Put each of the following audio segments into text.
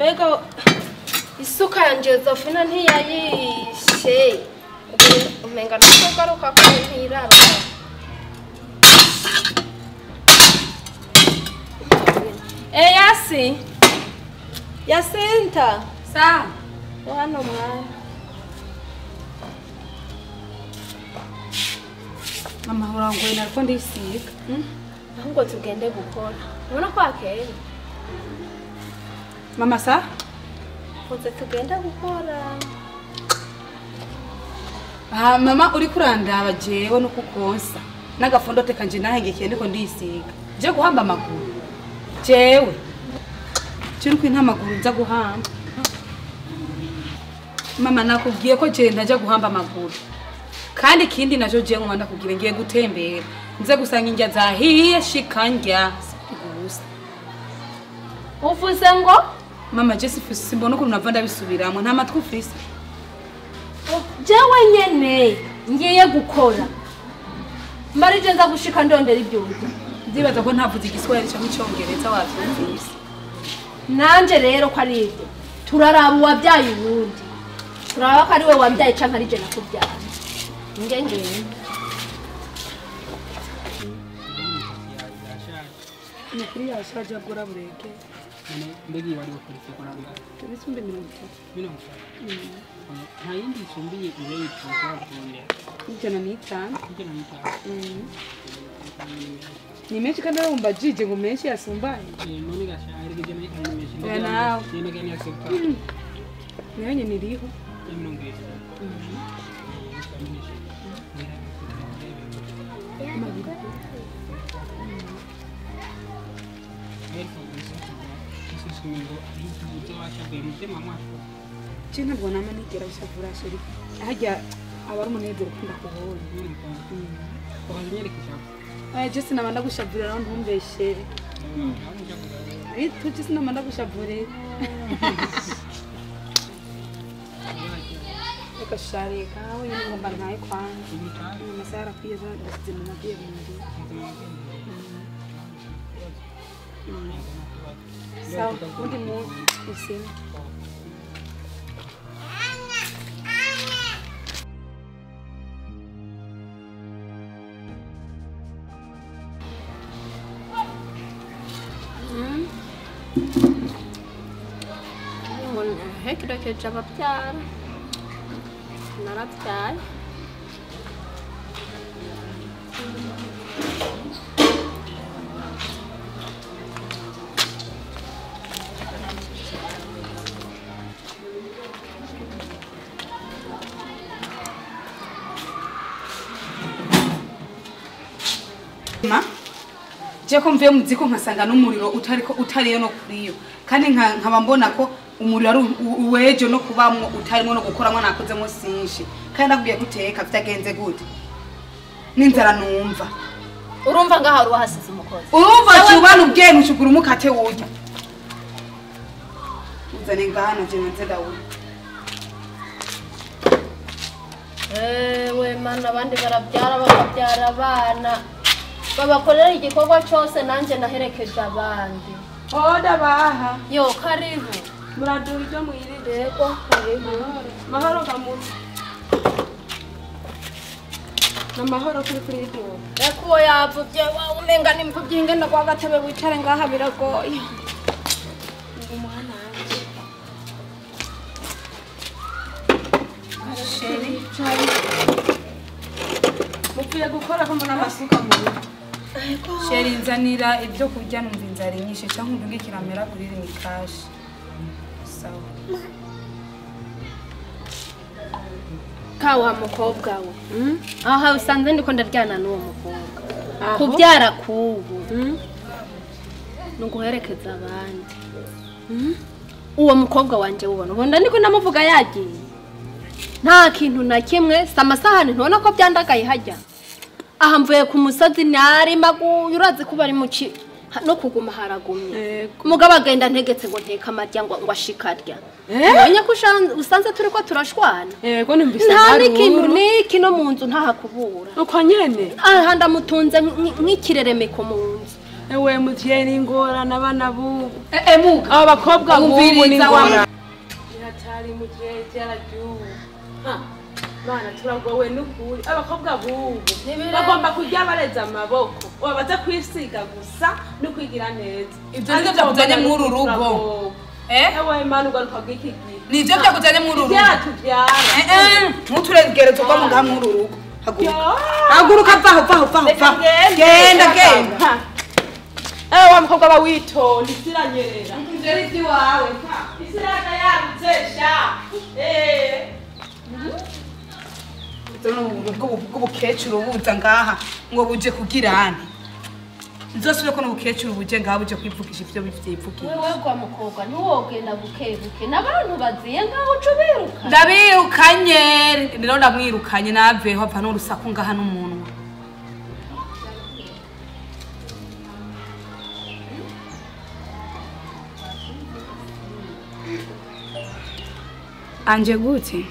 Mbega isuka yanje Josephine ntiyayishe. Umenga ntazogaruka ko ntiraba. Eh Yasi. Yasinta. Sa. Hano mwana. Mama urangoye nariko ndisiga. Ahubwo tugende gukora. Ubona ko akeye. Mama sa? Uze tugende gukora. Ah mama uri kurandaba jewe no kukonsa. Nagafondo teka nje nahengekeye ndiko ndisiga. Je guhamba amaguru. Jewe. Cyo uri nta maguru nza guhamba. Mama nakubwiye ko je ntajya guhamba amaguru. Kandi kindi najo je ngoma ndakubwira ngiye gutembera. Nze gusanga indya zahiye shikandya gusa. Uvuze ngo mama je simbona ukuntu nava ndabisubiramo nta matwi ufise. Jewe nyene ngiye gukora. Mbarije nza gushika ndondera ibyo urya. Ndibaza ko ntavuze igiswahili cyangwa icyongereza wavyumvise. Nanje rero ko ari ibyo. Turaraba uwabyaye uwundi. Turaraba ko ari we wabyaye canke ari je nakubyaye. Ngenge. Nukuri yashaje agura bureke. Mbegi wari wakurikije kuranga. Tubisumbe 30. 30. Nta yindi isumbiye ibe yitwa kurondera. 105. 105. Ni menshi kandi urumva jije ngo menshi yasumbaye. None gasha ari gije menshi. Nawe. Ni gani yasumba. Niyo nyene iriho. 70. Je ntabwo nama nigera gushavura sheri. Harya aba ari umunezero ukunda kubonye. Oya je sinamanda gushavurira naho ntumbeshere. Je sinamanda gushavurira. Reka shareka wenyine ngomba ntaye kwanjye. Amasaha arakwiye ndasize mu mabyeyi mu nzu. Sawa, undi munsi isima. Hekerekeje ababyara. Narabyaye. Ma je ko mvuye muziko nkasanga n'umuriro utariko utariyo no kuriyo kandi nkaba mbona ko umuriro ari uwejo no kubamwo utarimo no gukoramwo nakozemo sinshi kandi nakubwiye guteka vitagenze gute n'inzara numva urumva ngaha ruhasize umukozi urumva cyubana ubwenge ushugura umukate wurya uzane ngana je nze ndawurya. Ewe mana abandi barabyara bakabyara abana babakorera igikorwa cyose nanje naherekeje abandi. Oda baha. Yo karibu. Muradura ibyo mwirinde. Yego karibu. Mahoro gamutu. Namahoro kuri kuri ibyo. Eko yavuvye umenga nimvuvye ingenda kwa gatebe wicare ngaha biragoye. Umwana wanje. Sheri, chari. Mupfuye gukora ko mbona amasuka mu rugo. Sheri nzanira ibyo kurya numva inzara inyishe cyangwa ndunge kiramera kuri ni cash. Sawa. Kawa mukobwa we. Aha usanze ndiko ndaryana n'uwo mukobwa. Kubyara kubu. Nuguherekeza abandi. Uwo mukobwa wanje ubona. Ubona ndiko ndamuvuga yagiye. Nta kintu na kimwe samasahani ntubona ko byandagaye hajya. Aha mvuye ku musozi nari maguye urazi kuba ari muci no kuguma haragumye. Mugabo agenda ntegetse ngo nteka amarya ngo ashikarya. Ubonye ko usanze turi ko turashwana. Yego numvise nta n'ikintu niki no mu nzu ntahakubura. Uko nyene? Aha ndamutunze nk'ikireremeko mu nzu. Ewe muvyeyi ni ingorane abana bubu. Muga. Aba bakobwa bubu ni ingorane. Hatari muvyeyi byararyubu. Bana turagowe n'ukuri. Abakobwa bubu bagomba kurya bareza amaboko. Babaza kwisiga gusa no kwigira neza. Ivyo nivyo vyakuzanye muri uru rugo. Ewe Imana ugaruka bw'iki gihe. Nivyo vyakuzanye muri uru rugo. Byatuvyara. Ntuturegereze ugwa mu ngaha muri uru rugo. Haguruka. Haguruka vaho vaho vaho vaho. Genda genda. Ewe wa mukobwa ba witonda isiranyerera. Ivyo ni iwawe. Isiraka yarutse sha. Bw'ubukecuru buza ngaha ngo buje kugirane. Nzosubire ko n'ubukecuru buje ngaha buje kwivugisha ivyo bivyivugira. Wewe kwa mukobwa ntiwogenda buke buke n'abantu baziye ngaho uca ubiruka. Ndabirukanye rero ndamwirukanye naveho apfa n'urusaku ngaha n'umunwa. Anje gute?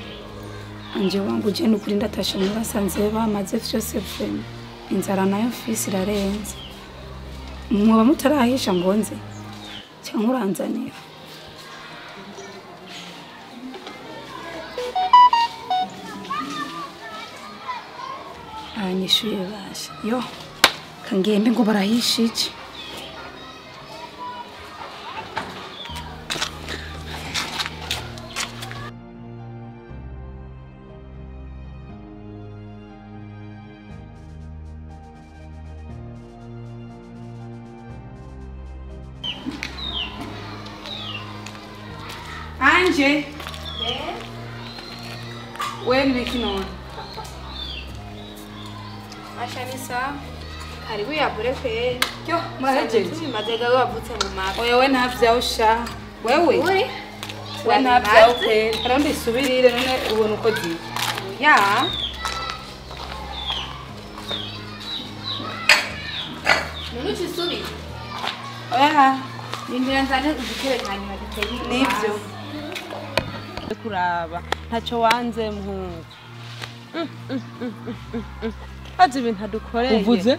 Anje wangu je nukuri ndatashe murasanze bamaze vyose vrema. Inzara nayo mfise irarenze. Mwoba mutarahisha ngo nze cyangwa uranzanira. Anyishuye basha. Yo kangembe ngo barahisha iki? Anje. We ni biki none? Asha ni sawa. Karibu ya burefe. Yo, murahejeje. Tubimaze gawe wavutse mu mapa. Oya we ntavyaho sha. Wewe? Uri? We ntavyaho pe. Kandi isubirire none ubona uko giye. Ya. None ucisubire. Oya. Nindira nzane udutebe hanyuma duteye. Nivyo. Kuraba ntacyo wanze muhungu. Azi ibintu adukoreye. Uvuze?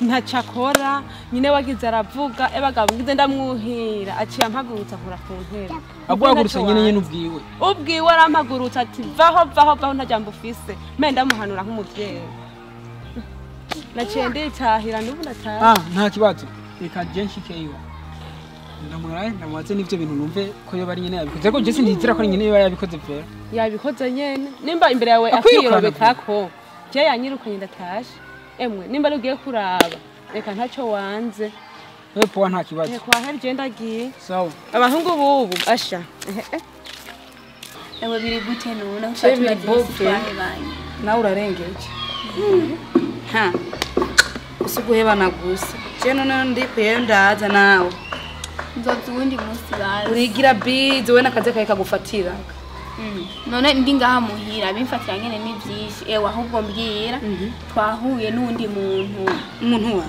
Ntacyo akora nyine wagize aravuga ebagabo ngize ndamwuhira aciye ampagurutsa akora ku ntebe. Aguhagurutsa nyine nyine ubwiwe. Ubwiwe arampagurutsa ati vaho vaho vaho nta jambo ufise. Mbe ndamuhanura nk'umuvyeyi. Naciye nditahira n'ubu ndataha. Nta kibazo. Reka je nshikeyo. Ndamuraye ndamubaze n'ivyo bintu numve ko yo bari nyene yabikoze ko je sindizira ko nyene yo yabikoze vera. Yabikoze nyene nimba imbere yawe akirobekako je yanyirukanye ndatashe. Emwe nimba rugiye kuraba reka ntacyo wanze. Wewe poa nta kibazo. Kwa heri je ndagiye. Sawa. Abahungu bubu asha. Ewe biri gute none ushaka twahebanye. Nawe urarengeje. Ha. Usuguhebana gusa. Je none ndikwiye ndaza nawe. Nzoza uwundi munsi bazi. Urigira bizi we nakaze kaye kagufatira. None ndi ngaha muhira bimfatira nyene ni byinshi. Ewe ahubwo mbwira twahuye n'undi muntu. Umuntu wa?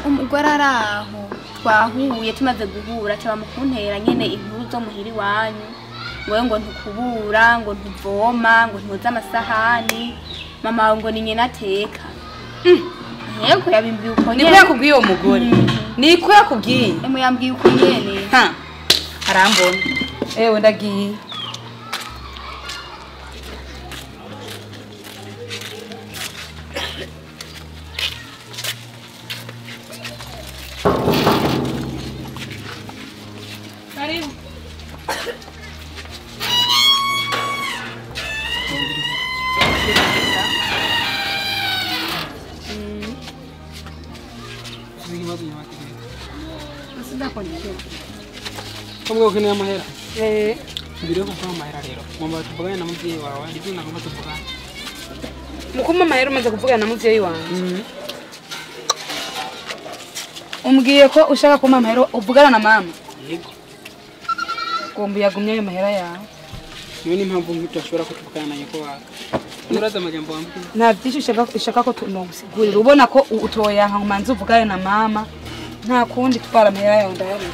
Umugore araho. Twahuye tumaze guhura cyaba mukuntera nyene inkuru zo muhira iwanyu. Wewe ngo ntukubura, ngo ntuvoma, ngo ntuza amasahani. Mama ngo ni nyina ateka. Yego yabimbwiye uko nyene. Niko yakubwiye uwo mugore. Niko yakubwiye. Emu yambwiye uko nyene. Ha. Arambona. Ewe ndagiye. Karibu. Kumwe ukeneye amahera. Mbere yo kuguha amahera rero ngomba tuvugane na muvyeyi wawe ndivyo nagomba tuvugane. Mukuma amahera umaze kuvugana na muvyeyi wanje. Umbwiye ko ushaka kumpa amahera uvugana na mama? Yego. Gomba yagumye ayo mahera yawe. Niyo ni impamvu ntitashobora kutuvugana naye ko waka. Uraza amajambo wambwiye. Nta byinshi ushaka ko tunogusigurira ubona ko utoyanka ngo manze uvugane na mama. Nta kundi twara amahera yawe ndayabona.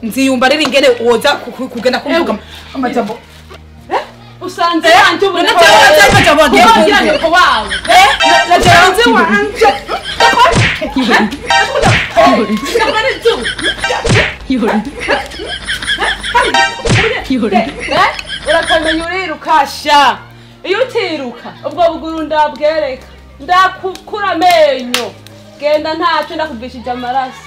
Nziyumba rero ingene woza kugenda kumvuga amajambo. Usanze yanje ubona amajambo nyoko wawe. Najeranze wanje. Urakamenya uriruka sha. Iyo utiruka ubwo buguru ndabwereka. Ndakukura amenyo. Genda ntacyo ndakuvishije amaraso.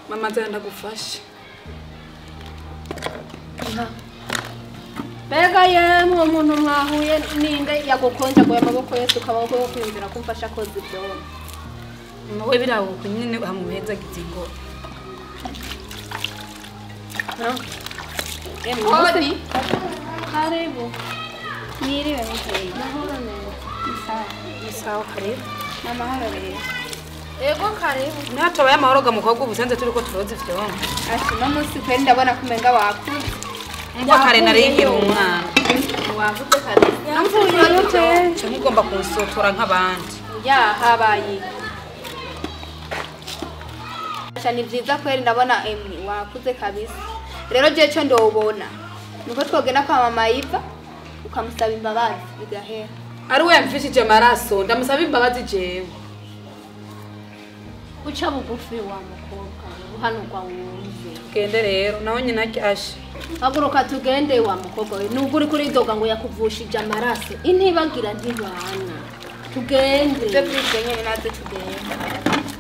Mama ndagufashe. Mbega yemwe umuntu mwahuye ninde yagukonjaguye amaboko yose ukaba wo kwiyumvira kumfasha koza ibyombo. Mama we birawo nyine hamuheza gizingo. Kodi. Karibu. Mwiriwe muteye. Mahoro neza. Ni sawa. Ni sawa karibu. N'amahoro rero. Ego karibu. Natabaye amahoro ga mukobwa ubusanze turiko turoza ivyombo. Ati no munsi kweri ndabona kumenga wakuze. Umva kare narengera umwana. Wavuze kabisa. Namvuye yote. Cyo mugomba kunsotora nk'abandi. Ya habaye. Asha ni vyiza kweri ndabona emwe wakuze kabisa. Rero je cyo ndobona. Nuko twogenda kwa mama Iva ukamusaba imbabazi bigahera. Ari we yamfishije amaraso ndamusaba imbabazi jewe. Uca bugufi wa mukobwa uhanurwa wumve. Tugende rero naho nyina ashe. Haguruka tugende wa mukobwa we nubwo uri kuri doga ngo yakuvushije amaraso intibagira ntibana. Tugende. Tugende nyene nazo tugende.